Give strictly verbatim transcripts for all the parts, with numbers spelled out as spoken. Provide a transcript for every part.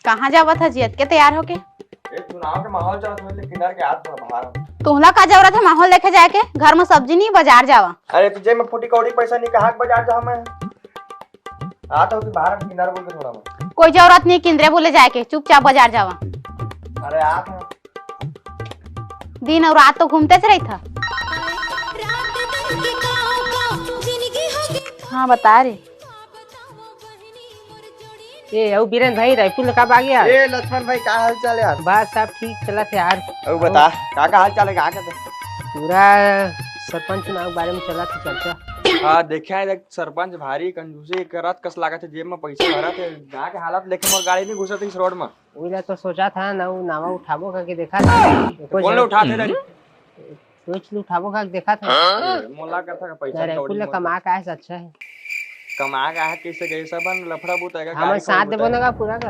कहाँ जावत ह जी अतके तैयार होके? ए, चुनाव के माहौल चलत होई, लेकिन किनार के हाथ में बाहर हम। तुहला का जरूरत है माहौल देखे जाए के? घर में सब्जी नहीं, बाजार जावा। अरे, तो जेब में फूटी कौड़ी पैसा नहीं, कहाँ के बाजार जा मैं? आ तो कि बाहर किनार बोल के थोड़ा मैं। कोई जरूरत नहीं किंदरे बोले जाए के, चुपचाप बाजार जावा। अरे, आ तो। दिन और रात तो घूमते से रही था। हाँ, बता रे। ए, अउ बीरेन भाई, रायपुर ले कब आ गया? ए, लक्ष्मण भाई, का हाल चाल यार? बस, सब ठीक चलत हे यार। अउ बता, का, का हाल चाल हे, का कहत? पूरा सरपंच चुनाव के बारे में चलत हे चर्चा। हाँ, देखे हे, देख, सरपंच भारी कंजूसी करत कस लागत हे, जेब में पैसा भरत हे, गाँव के हालत लेके मोर गाड़ी नहीं घुसत इस रोड में। उइला तो सोचा था ना, वो नावा उठाबो करके देखा था। कोन ले उठाते रही? सोच लू, उठाबो का देखा था। ए, मोला का था पैसा यार, कौड़ी कुल मोला। कमा का है, अच्छा है। कमा का है, कैसे गए सब लफड़ा बूता है, हमर गाड़ी साथ कौड़ी देबो बूता ना है। का पूरा का?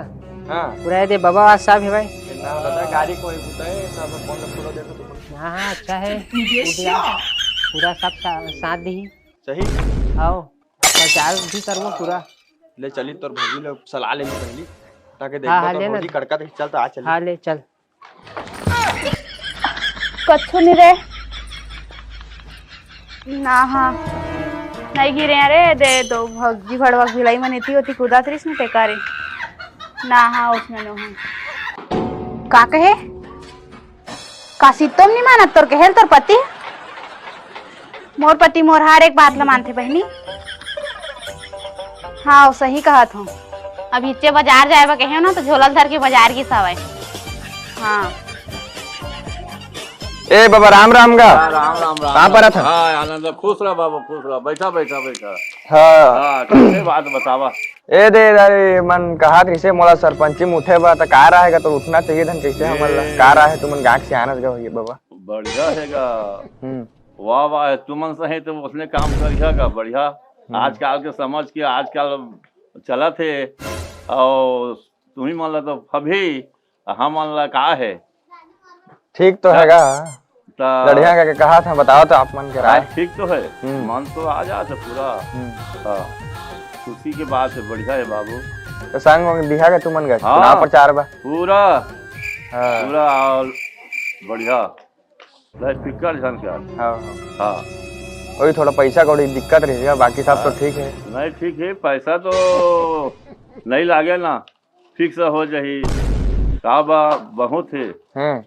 हाँ। पूरा ये दे बाबा, आज सब है भाई। ना दादा, गाड़ी कोई बूता है, सब कौन लफड़ा देखो तुम। हाँ, हाँ, अच्छा है। पूरा, पूरा सब सा-, साथ दी। सही। आओ, प्रचार भी करबो पूरा। ले चली तोर भौजी ले सलाह ले ली पहली, ताकि हाँ, देखबो हाँ, तोर ले ना। भौजी कड़का देख, चल तो आ चली। हाँ, ले चल। कछु नहीं रे। ना हाँ, नहीं गिरे रे, दे दो भौजी भड़वा भिलाई मन इतनी होती कुदात रहीस नहीं ते का रे। ना हाँ, उसमें नो हाँ। का कहे? का सितोम नहीं मानत तोर कहेल तोर पति? मोर पति मोर हर एक बात ला मानथे बहिनी। हाँ, सही कहत हूँ। अब हिच्चे बाजार जाए बर कहे ना, तो झोला धर के बाजार गिस हवय। हाँ। ए बाबा, राम राम गा। हाँ, राम, राम, राम, कहाँ पर राम। था? हाँ, आनंद, खुश रह बाबू, खुश रह। बैठा, बैठा, बैठा। हाँ। हाँ, कैसे बात बतावा? ए दे, अरे, मन कहा कइसे मोला सरपंची में उठे बा, त का राहे गा तो उठना चाहिए धन, कैसे हमन ला? ए। का राहे तुमन गाँव के सियानस गा होइए बाबा? बढ़िया हे गा। हम्म। वाह, वाह, तुमन सही तो उसने काम करिया गा, बढ़िया। हम्म। आजकल के समझ के आजकल चलत हे, अउ तुम्ही मन ला तो अभी हमन ला का हे? ठीक तो त-, हे गा। त-, बढ़िया करके कहा था, बताओ तो आप मन के राय। हाँ, ठीक तो हे, हम्म। मन तो आ जात हे पूरा। हम्म। हाँ, खुशी के बात हे, बढ़िया हे बाबू। तो संग में बिहा के तुमन गा, हाँ, चुनाव प्रचार बा। पूरा, हाँ। पूरा और बढ़िया। भाई फिकर झन कर। हाँ, हाँ। हाँ। वही थोड़ा पैसा कौड़ी दिक्कत रही है, बाकी सब तो हाँ। ठीक है। नहीं, ठीक है, पैसा तो नहीं लागे ना, fix हो जाही। का बा, बहुत है। हम्म।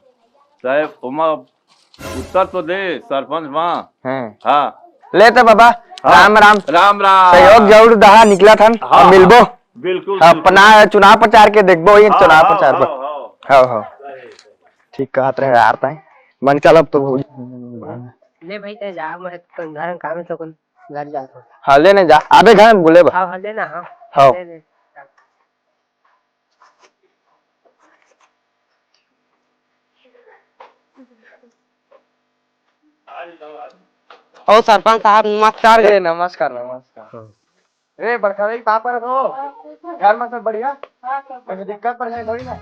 चाहे ओमा उत्तर तो दे, सरपंच माँ। हम्म। हाँ। ले तो बाबा, हाँ। राम राम। राम राम। सहयोग जरूर दहा निकला थन, हाँ, अब मिलबो। बिल्कुल, अपना बिल्कुल। चुनाव प्रचार के देखबो, ये हाँ, चुनाव हाँ, प्रचार पर। हाँ, हाँ। हाँ, हाँ। ठीक कहत रहे यार ताई। मन चल अब तो भौजी। ले भाई, तैं जा, मैं तो घर काम है तो अपन घर जा। हाँ, ले ने जा। आबे घर में बोले बा। हाँ, हाँ, ले ना, हाँ। हाँ। ले, ले। ओ सरपंच साहब, नमस्कार। ए, नमस्कार, नमस्कार। हाँ। ए, बड़का भाई, कहाँ पर हो? घर में सब बढ़िया? कोई दिक्कत परेशानी थोड़ी ना?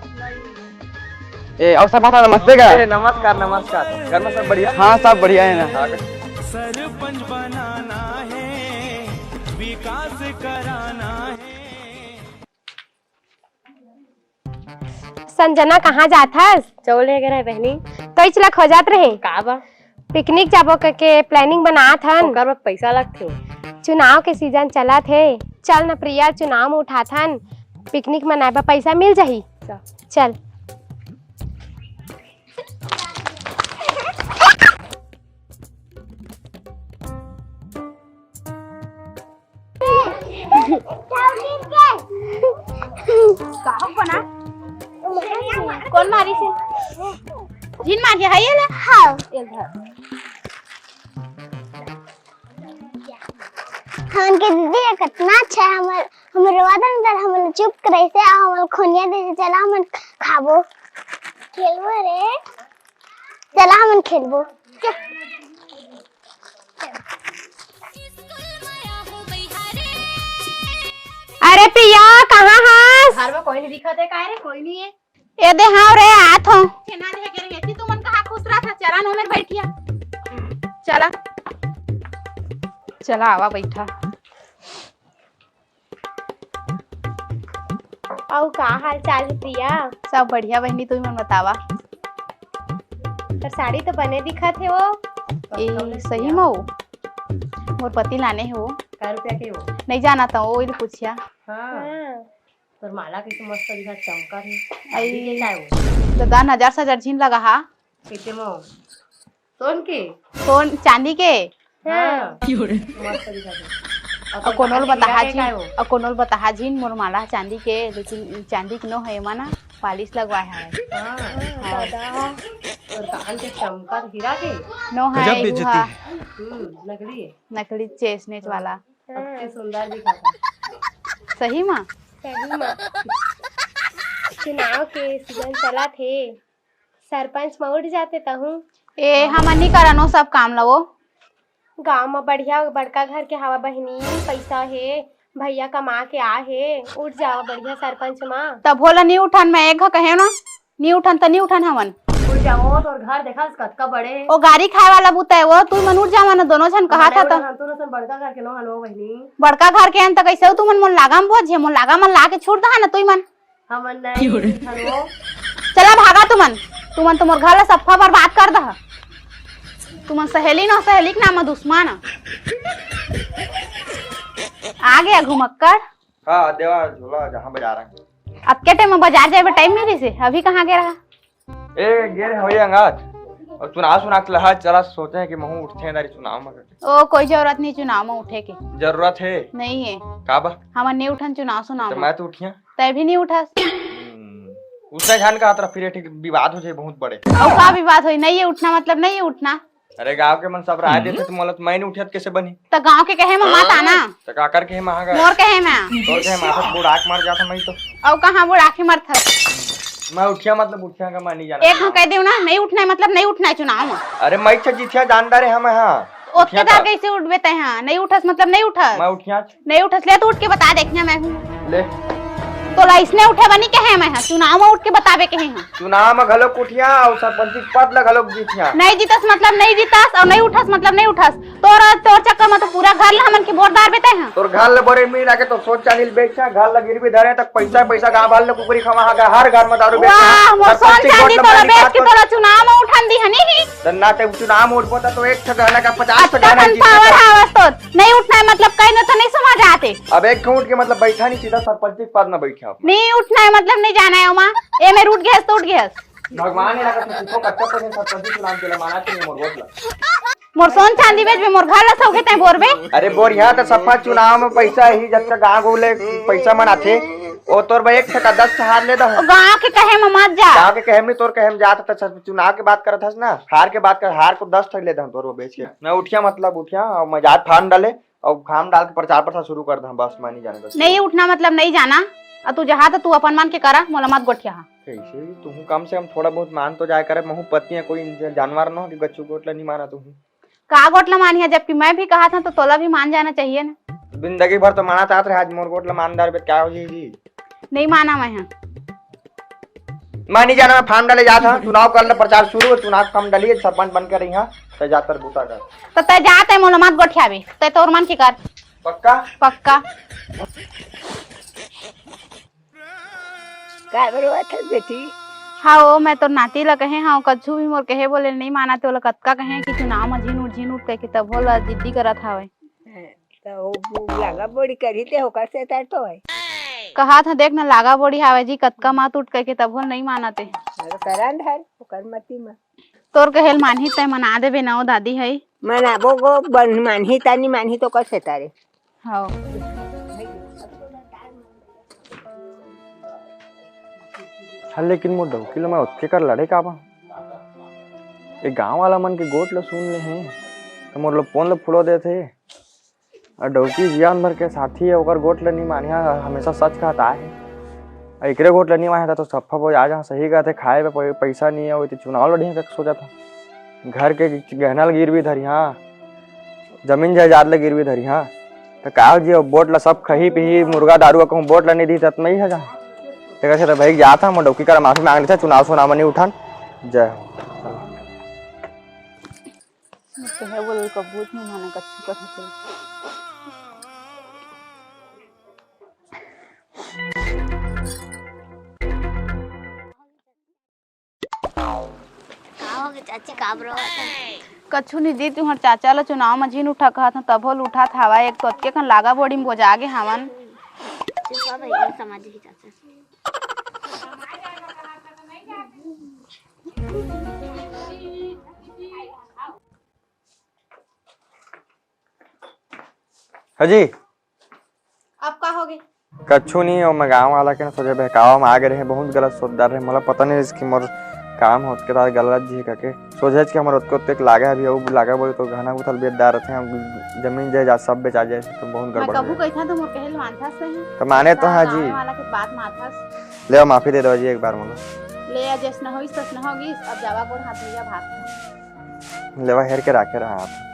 ए, और सब बता, नमस्ते का? ए, नमस्कार, नमस्कार। घर में सब बढ़िया? हाँ, सब बढ़िया है ना। हाँ, सरपंच बनाना है, विकास कराना है। संजना, कहाँ जात हस? चौल लेके रहे बहनी। तो इचला खोजत रहे। का बा? पिकनिक जाबो करके planning बनात हन। ओकर बर पैसा लगथे। चुनाव के season चलत हे। चल न प्रिया, चुनाव में उठाथन। पिकनिक मनाए बर पैसा मिल जाही। चल। चल। का हो बना? कौन मारी से? जिन मार के है ये ले? हाँ। ये धर। हमन के दीदी ह कितना अच्छा है, हमर, हमर रोवा दन कर हमन चुप करे से, आ हमन खोनिया दे से, चला हमन खाबो। खेलबो रे। चला हमन खेलबो। चल। अरे पिया, कहाँ हस? घर में कोई नहीं दिखत हे, काय रे? कोई नहीं है। ए दे, हाँ रे, आत हो। केना रहे के रहे थी, तुमन कहाँ खुश रहा था? चरण ओमेर बैठिया। चला। चला, आवा बैठा। अउ का हाल चाल हे प्रिया? सब बढ़िया बहिनी, तुम मन बतावा। तोर साड़ी तो बने दिखत हे वो। ए, सही में वो? मोर पति लाने हे वो। का रुपया के वो? नहीं जाना तो वो पूछिया। हाँ। हाँ। तोर माला कइसे मस्त दिखत, चमकत हे। आई। चांदी के का वो? तो दान हजार से हजार झिन लगा हा। कइसे मो? सोन के? सोन, चांदी के। हाँ। मस्त दिखत हे। अउ कोनो ल बताहा झिन, अउ कोनो ल बताहा झिन, मोर माला चांदी के, लेकिन चांदी के नो हे, एमा ना पालिश लगवाए हवय। हाँ। हाँ। दादा। अउ कान के चमकत हीरा के? नो हे, गजब बेइज्जती। हम्म, नकली हे। नकली चेस्टनेट वाला। अति सुंदर दिखत हे। सही मा? सही मा। चुनाव के सीजन चलत हे, सरपंच मा उठ जाते तहूँ। ए, हमन नी करन ओ सब काम ल वो। गांव मा बढ़िया बड़का घर के हवा बहिनी, पइसा हे, भैया कमा के आ हे, उठ जावा बढ़िया सरपंच मा। तभो ल नी उठन, मैं एक घ कहेंव ना, नी उठन त नी उठन हमन। उठ जाओ, तोर घर देखा कतका बड़े। ओ गारी खाए वाला बुता हे वो, तुमन उठ जावा ना, दोनों झन कहा था त। उठन, तू ना बड़का घर के नो हन वो बहिनी। बड़का घर के हन त कइसे हो तुमन, मोर लागा म बोझ हे, मोर लागा मन ला के छूट दहा ना तुमन। हमन नहीं उठन वो। चला भागा तुमन, तुमन तो मोर घर ला सफा बर्बाद कर दहा। तुमन सहेली नो, सहेली के नाम म दुश्मन। आ गया घुमक्कड़। हाँ, देवा झोला जहाँ बजा रहा है। अतके टाइम में बाजार जाए बर टाइम मिलिस हे, अभी कहाँ गे रहा? ए, गे रहे हवई अंगात। अउ चुनाव सुना के लहा, चला सोचे हैं कि महू उठते हैं दारी चुनाव में करके। ओ, कोई जरूरत नहीं चुनाव में उठे के। जरूरत हे? नहीं हे। का बा? हमन नहीं उठन चुनाव सुनाव तो में। मैं तो उठिया। तै भी नहीं उठस। हम्म, उसने जान कहा तरह फिर एक ठे विवाद हो जाए बहुत बड़े। अउ का विवाद होई? नहीं हे उठना मतलब नहीं हे उठना। अरे गांव के मन सब राय हम्म। देथे त मोला त मैं नहीं उठिया त कइसे बनी? त गांव के कहे म मत आना। त काकर कहे म आगा? मोर कहे म। तोर कहे म आथस बुड़ाक मर जात मैं तो। अउ कहाँ बुड़ाक ही मरथस? मैं उठिया मतलब उठिया का मैं नहीं जाना। एक हम कह देव ना, नहीं उठना है मतलब नहीं उठना है चुनाव में। अरे मैं इच्छा जीतिया जानदार हे हम, हाँ। ओतके उठिया दार का। कइसे उठबे तै, हाँ? नहीं उठस मतलब नहीं उठस। मैं उठिया। नहीं उठस ले तो उठ के बता देखना मैं हूँ। ले। तोला इसने उठे बनी कहे मैं, हाँ? चुनाव में उठ के बताबे कहे, हाँ। चुनाव में घलो उठिया अउ सरपंची पद ला घलो जीतिया। नहीं जीतस मतलब नहीं जीतस अउ नहीं उठस मतलब नहीं उठस। तोर, तोर चक्कर में तो पूरा घर ला हमन के बोर दार बेते हैं। तोर घर ला बोरे मिल आके तो सोच चांदी ल बेचा, घर ला गिरवी धरे तक पैसा, पैसा गांव भर ले कुकरी खवा हा, हर घर में दारू बेचा। वाह, मोर सोन चांदी तोला बेच के तोला चुनाव में उठान दी हनी ही। त ना ते चुनाव में उठबो त तो एक ठो गहना का पचास ठो गहना जीत पावर हावस तोर। नहीं उठना है मतलब कहीं ना तो नहीं समझ आते। अब एक ठो उठ के मतलब बैठा नहीं, सीधा सरपंची पद में बैठा। नहीं उठना है मतलब नहीं जाना है ओमा। ए में उठ गया तो उठ गया। भगवान हे ना, कुछो कच्चा पैसा सरपंची चुनाव के ला माना के नहीं मोर वोट ला। मोर सोन चांदी बेचबे, मोर घर ला सौगे तै बोरबे। अरे बोर, यहाँ तो सफा चुनाव में पैसा ही, जब तक गाँव गोले पैसा मन आथे, ओ तोर बा एक ठका दस ठा हार ले दहूँ। ओ गाँव के कहे में मत जा। गाँव के कहे में, तोर कहे में जात त सब चुनाव के बात करत हस ना, हार के बात कर, हार को दस ठक ले दहूँ तोर वो बेच के। मैं उठिया मतलब उठिया, अउ मैं जात फार्म डाले, अउ फार्म डाल के प्रचार प्रसार शुरू कर दहूँ, बस मैं नहीं जाने बस। नहीं उठना मतलब नहीं जाना, अउ तू जहाँ तो तू अपन मन के करा, मोला मत गोठिया। कैसे भी तुहू कम से कम थोड़ा बहुत मान तो जाए करे, महू पत्नी है, कोई इंसान जानवर न हो कि गच्चू गोठ ला नहीं माना तुहू। का गोठ ला मानिया, जबकि मैं भी कहा था तो तोला भी मान जाना चाहिए ना। जिंदगी भर तो माना चाहत रहे, आज मोर गोठ ला मान डारबे क्या हो जी जी? नहीं माना मैं, हाँ। मैं नहीं जाना, मैं फार्म डाले जात हूँ, चुनाव कर ले, प्रचार शुरू हो, चुनाव कम डालिए, सरपंच बन के रही हाँ, तो जातर बूता कर। तो तय जाते मोला मत गोठियाबे, तय तोर मन के कर। पक्का? पक्का। का बरवात हस बेटी? हाँ, ओ, मैं तोर नाती ला कहे हंव, कछु भी मोर कहे बोले नइ मानत हे, ओला कतका कहे कि चुनाव म झिन उठ, झिन उठ कहिके, तभो ला जिद्दी करत हावय। त ओ लागा बोड़ी करही ते ओकर सेता तो हे। कहात हंव, देख न, लागा बोड़ी हावय जी, कतका मत उठ कहिके, तभो नइ मानत हे। अरे करा न धर, ओकर मती म। तोर कहे ल मानही तै मना देबे न ओ दादी हई। मनाबो गो, बन मानही त नी मानही त ओकर सेता रे। हव। हाँ, लेकिन मोर डौकी ल मैं ओतके कर लड़े काबर? ए गाँव वाला मन के गोठ ल सुन ले हे, त मोर ल पोन ल फुलो देथे। अउ डौकी जियान भर के साथी हे, ओकर गोठ ल नी मानिहा, हमेशा सच कहत आए हे। अउ एकरे गोठ ल नी मानिहा, त तो सफ्फा बोझ आ जहाँ सही कहत हे, खाए बर पै-, पइसा नी हे, ओती चुनाव लड़िहा कहिके सोचत हंव। घर के गहना ल गिरवी धरिहा, जमीन जायदाद ल गिरवी धरिहा, त का हो जी, अब वोट ल सब खही पीही, मुर्गा दारू कहूँ वोट ल नइ दिही, त मैं ही हो जा। तेकर से त भाई जात हंव, मैं डौकी करा माफी मांग लेथंव, चुनाव सुनाव म नइ उठन। जय हो। कहे बोले कबूत नहीं माने, कच्छु कथे। चाची काबर रोवत हे? कछु नहीं जी, तुंहर चाचा ल चुनाव म झिन उठा कहत हंव, तभो ल उठात हवा। एक तो अतके कन लागा बोड़ी म बोजा गे हवन। चुप हो भैया, समझ ही चाचा। हाँ जी। अब का होगे? कछु नहीं, ओ मैं गाँव वाला के ना सोझे बहकावा में आ गे रहे, बहुत गलत सोच डारे रहे। मोला पता नहीं रहिस कि मोर काम होत के तार गलत जी कके। सोझेच के हमर ओतके ओतके लागा, अभी अउ लागा बोले तो गहना गुथल बेच डार रथे, हम जमीन जायदाद सब बेचा जाए, तो बहुत मैं गड़बड़ हो कभू जाए। कहिथन तो मोर कहे ल मानथस नहीं। तो माने तो हाँ गाँव जी। वाला के बात मानथस। ले माफी दे दो जी एक बार मोला। ले आ, जैसना होइस तैसना होगिस, अब जावा गोड़ हाथ धोइया भात खा। लेवा हेर के राखे रहा आप।